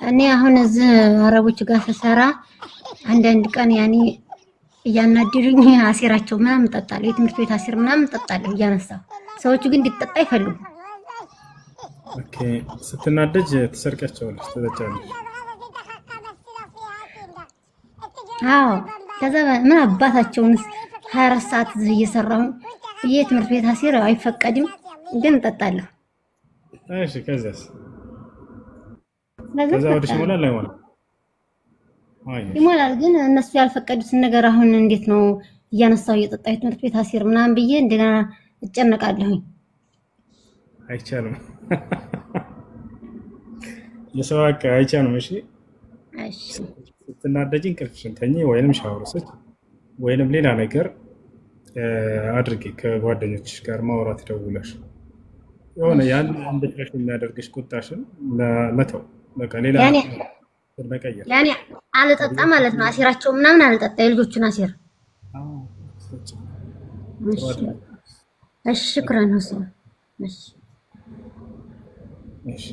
እኔ አሁን እዚህ አረቦች ጋር ስሰራ አንዳንድ ቀን ያኔ እያናደዱኝ አሲራቸው ምናምን እጠጣለሁ። የትምህርት ቤት عصير ምናምን እጠጣለሁ እያነሳሁ። ሰዎቹ ግን እንዲጠጣ አይፈልጉም። Okay፣ ስትናደጅ ትሰርቂያቸዋለሽ፣ ትጠጫለሽ። አዎ፣ ከዛ ምን አባታቸውንስ 24 ሰዓት እዚህ እየሰራሁ ብዬ ትምህርት ቤት عصير አይፈቀድም፣ ግን እጠጣለሁ። እሺ፣ ከዛስ? ስለዚህ ከዛ በቃ ወዲሽ ይሞላል አይሞላም? አይ ይሞላል። ግን እነሱ ያልፈቀዱትን ነገር አሁን እንዴት ነው እያነሳሁ እየጠጣሁ የትምህርት ቤት عصير ምናምን ብዬ እንደገና እጨነቃለሁኝ። አይቻልም። የሰው ሀቅ አይቻልም። እሺ፣ እሺ። ስትናደጂ እንቅልፍሽን ተኚ፣ ወይንም ሻወር ውሰጂ፣ ወይንም ሌላ ነገር አድርጊ። ከጓደኞችሽ ጋር ማውራት፣ ደውለሽ የሆነ እሺ። ያን እንድትረሽ የሚያደርግሽ ቁጣሽን መተው፣ በቃ ሌላ ያኔ መቀየር። ያኔ አልጠጣ ማለት ነው። አሲራቸው ምናምን አልጠጣ፣ የልጆቹን عصير። ጥሩ እሺ። አይደለም። እሺ፣ شكرا ሁሴን። እሺ። እሺ።